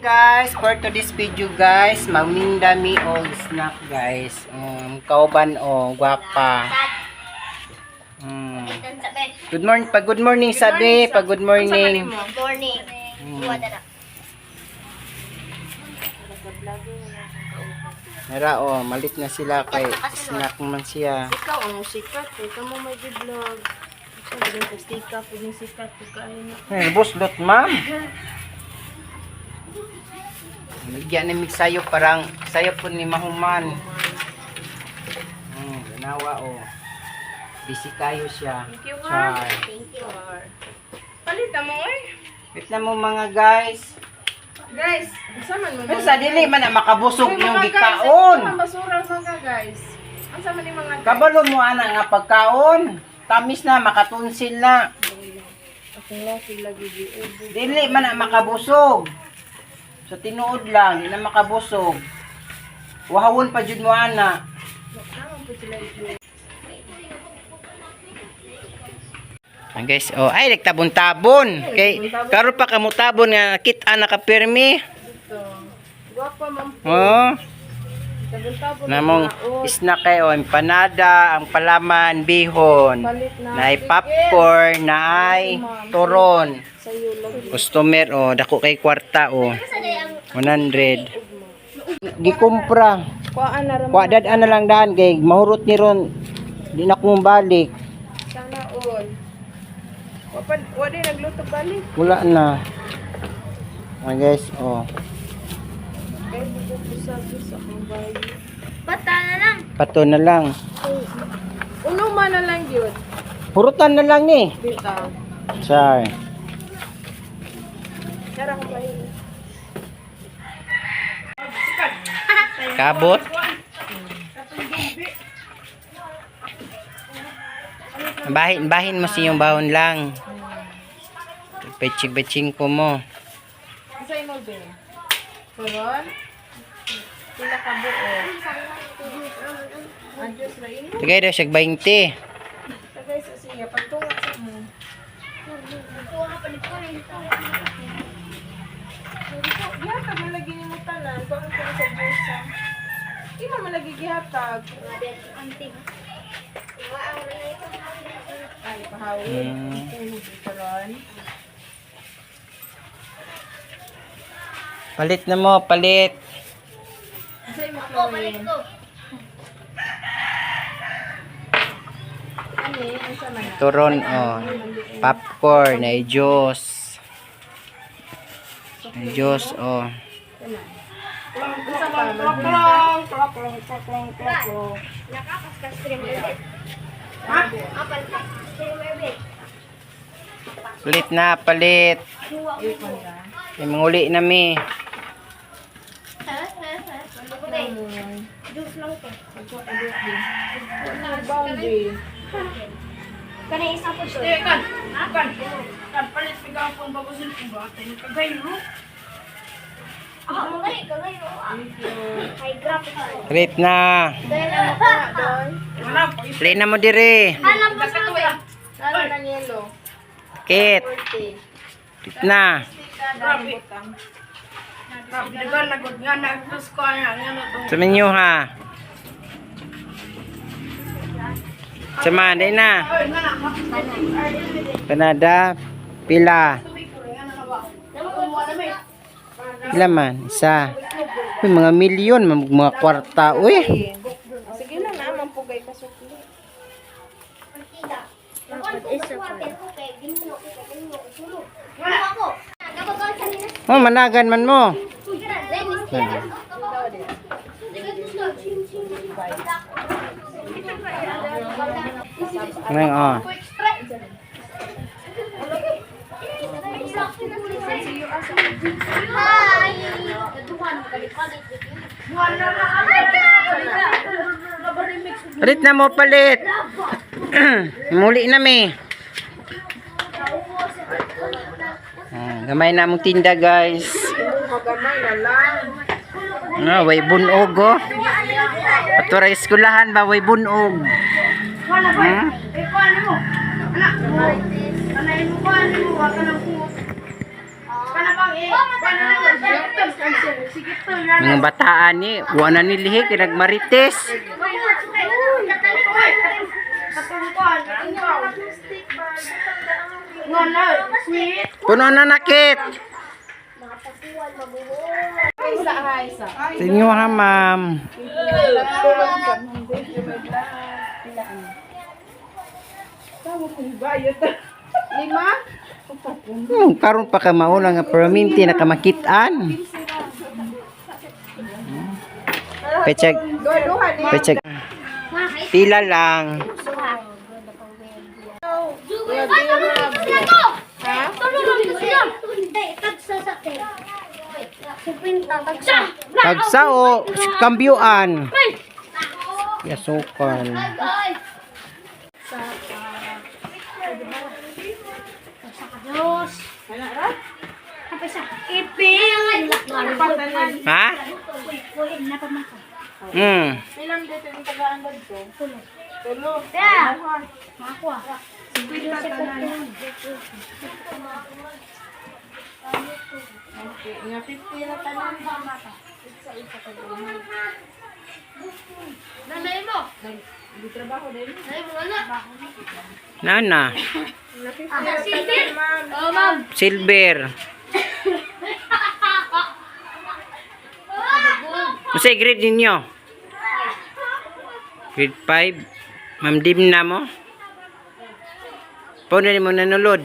Guys, for today's video guys, maminda mi og snack guys. Kauban o gwapa. Good morning, pag good morning sabi, pag good morning. Morning. Buwan na. Nara oh, malit na sila kay snack man siya. Ikaw ang sikat, ikaw mo may vlog. Ikaw din ka sikat, pwedeng sikat, pagkain na. Eh, buslot ma'am. Bigyan na mig sayo parang sayo po ni Mahuman. Ganawa oh. Busy kayo siya. Thank you, ha. Char. Thank you. Palita mo, oy. Wait na mo mga guys. Guys, unsa man mo? Pero sa dili man na makabusog Uy, yung mga guys, gikaon. Ang basura mga guys. Unsa man yung mga guys? Kabalo mo ana nga pagkaon. Tamis na makatunsil na. Akong laki lagi giubo. Dili man na makabusog. Sa tinuod lang, di na makabusog. Wahawon pa jud mo ana. Naman po sila itlog. Ah, guys, oh, ay nagtabon-tabon. Kay karon pa kamo tabon nga kita na kapirmi. Ito. Gwapa man po. Oh, Tabon-tabon. namong ang snack kayo, empanada, ang palaman, bihon. Palit na. Naay popcorn, naay turon. Sayo lagi. Customer oh, dako kay kwarta oh. 100. Gikumpra. Kuhaan na ra. Kwa dad ana lang daan kay mahurot ni ron. Di na ko balik. Sana all. Wa pa wa di nagluto balik. Wala na. Ah, guys, oh. Kay buko sa sa akong bayo. Bata na lang. Pato na lang. Uno man na lang yun. Hurutan na lang ni. Bitaw. Char. Tara ko bayo. Kabot. Bahin, bahin mo siyong bahon lang. Peching-peching ko mo. Isa imo be. Turon. Pila ka buo. Adjust ra imo. Tagay daw siya 20. Tagay sa siya pagtunga sa mo. Gihatag mo lagi nimo tanan kung ano sa bulsa. Imo man lagi gihatag. Ay pahawid. Turon. Palit na mo, palit. Isa imo Ako, balik ko. Ani unsa man na? Turon, oh. Popcorn, ay juice. Ay juice, oh. Unsa pa man? Nakakas streamer bit. Ha? Apal ka. Streamer bit. Palit na, palit. Ay, manguli na mi. Ako ba? Juice lang to. Boundary. Kanay isa po to. Kan, kan, kan, palit pigapon bago cellphone ba? Tayo kagay no? Ako mo gani kagay no. Ay graphic ko. Palit na. Dahil ang Doon. Palit na mo dire. Alam mo sa Nalo ng yelo. Kit. 40. Palit na. Grabe. Sa menu ha. Sama, di na. Panada, pila. Pila man, isa. Uy, mga milyon, mga kwarta. Uy, Sige lang na, mampugay ka sukli. oh, managan man mo. Ngayon, oh. Hi! Palit na mo, palit. Muli na mi. Ah, gamay na mong tinda, guys. Magamay na lang. Ah, way bunog, oh. Ato ra eskulahan ba, way bunog. Hmm? Mga bataan ni, wala ni lihi kay nagmarites. Puno na nakit. Hi sa, hi sa. Sa inyo ha, ma'am. Lima? Karon pa ka mauna nga perminti na kamakitaan. Pecheg, Duha niya. pecheg. Pila lang. Tagsa o kambyuan. Yasukan. Ha? Pilang dito yung tagaan ba dito? Tulo. Okay, nga 50 na tanan. Nanay mo. Di trabaho din. Nanay mo na. Nana. Nga 50 na tanan, ma'am. Oh, ma'am. Silver. Unsay grade ninyo? Grade 5. Ma'am Dimna mo? Paano ni mo nanulod?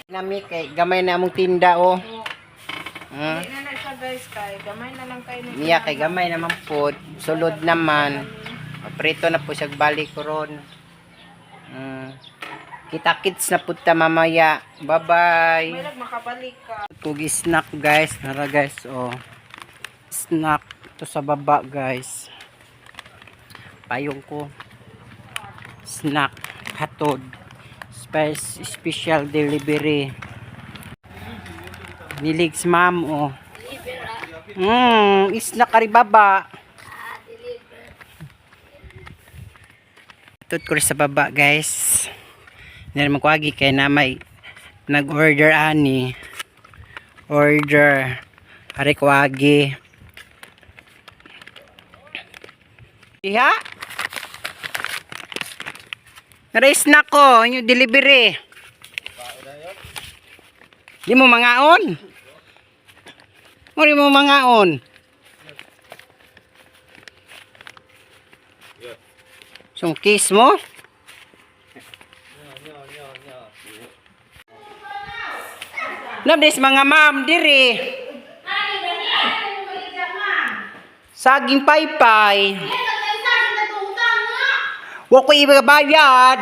Nami kay gamay na among tinda oh. Hindi na na siya guys kay gamay na lang kayo ni. Niya kay gamay naman po, sulod naman. Prito na po siya balik ko ron. Kita kits na po ta mamaya. Bye-bye. May lag makabalik ka. Kug snack guys, nara guys oh. Snack to sa baba guys. Payong ko. Snack hatod. Special delivery. Niligs ma'am oh. Snack ari baba. Hatod ko rin sa baba guys. Hindi naman ko agi kay na may nag-order ani order ari ko agi iha Narais na ko yung delivery. Di mo mangaon. Muri mo mangaon. So, kiss mo? Nabdes mga ma'am diri. Saging paypay. Wa ko ibabayad.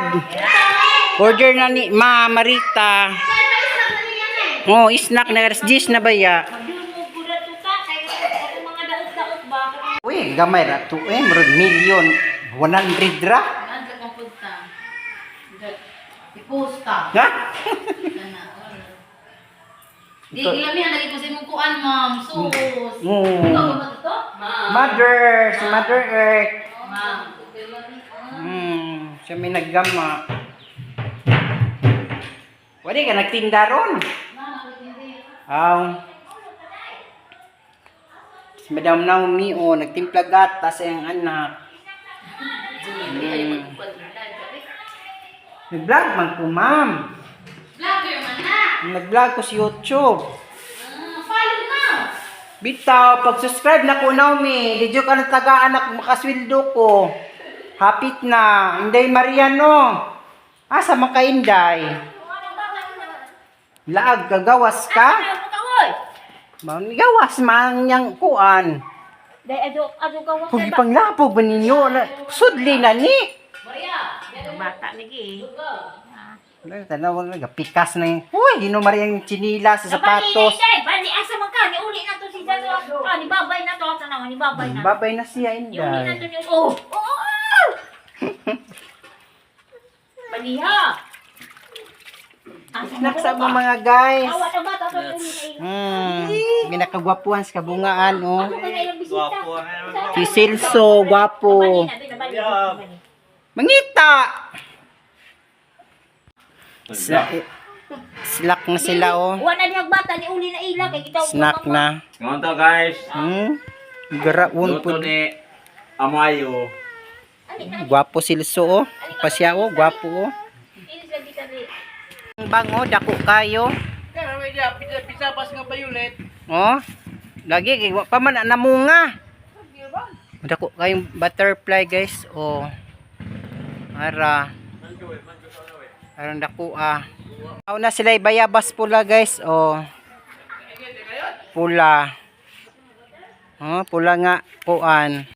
Order na ni Ma Marita. Oh, snack na alas 10 na ba ya? Uy, gamay ra to eh, murag million 100 ra. Iposta. Ha? Di ilamihan lagi ko sa imong kuan, ma'am. Sus. Mm. Ikaw ba to? Ma'am. Mother, si Mother Earth. Ma'am. Siya may naggama. Wala ka nagtinda ron. Aw. Si Madam Naomi, oh, nagtimpla gatas ang anak. Nag-vlog man ko, ma'am. Vlogger man na. Nag-vlog ko sa YouTube. Ah, follow na. Bitaw, pag-subscribe na ko, Naomi. Di ka na taga-anak, makasweldo ko. Hapit na. Inday Mariano. Asa man ka, Inday? Laag, kagawas ka? Gawas man yang kuan. Kung ipanglapog ba ninyo, sudli na ni. Bata lagi. Wala, tanaw na, pikas na yun. Uy, gino Maria yung chinila sa sapatos. Bali, asa man ka? Niuli na to si Jazo. Ah, ni babay na to. Tanaw, ni babay na. Babay na siya, Niuli na Inday. to ni. Oh! Oh! Baliha! Asa man Snack sa ka? mga guys. Awa na ba? Tapos uli na ilang. Ginakagwapuan sa kabungaan, oh. Ako ka na ilang bisita. Si Celso, gwapo. Nabali na, nabali, nabali. Mangita! Sa, Slack na sila oh. Wa na dihag bata ni uli na ila kay kita Snack na. Ngayon to guys, Garaon luto po. ni Amayo. Gwapo silso oh. Pasya oh, gwapo oh. Ini sa bitari. Ang bango, dako kayo. Oh. Lagi kay wa pa man na namunga. Dako kayong butterfly guys. Oh. Ara. Aron dako ah. Aw na sila bayabas pula guys. Oh. Pula. Oh, pula nga kuan.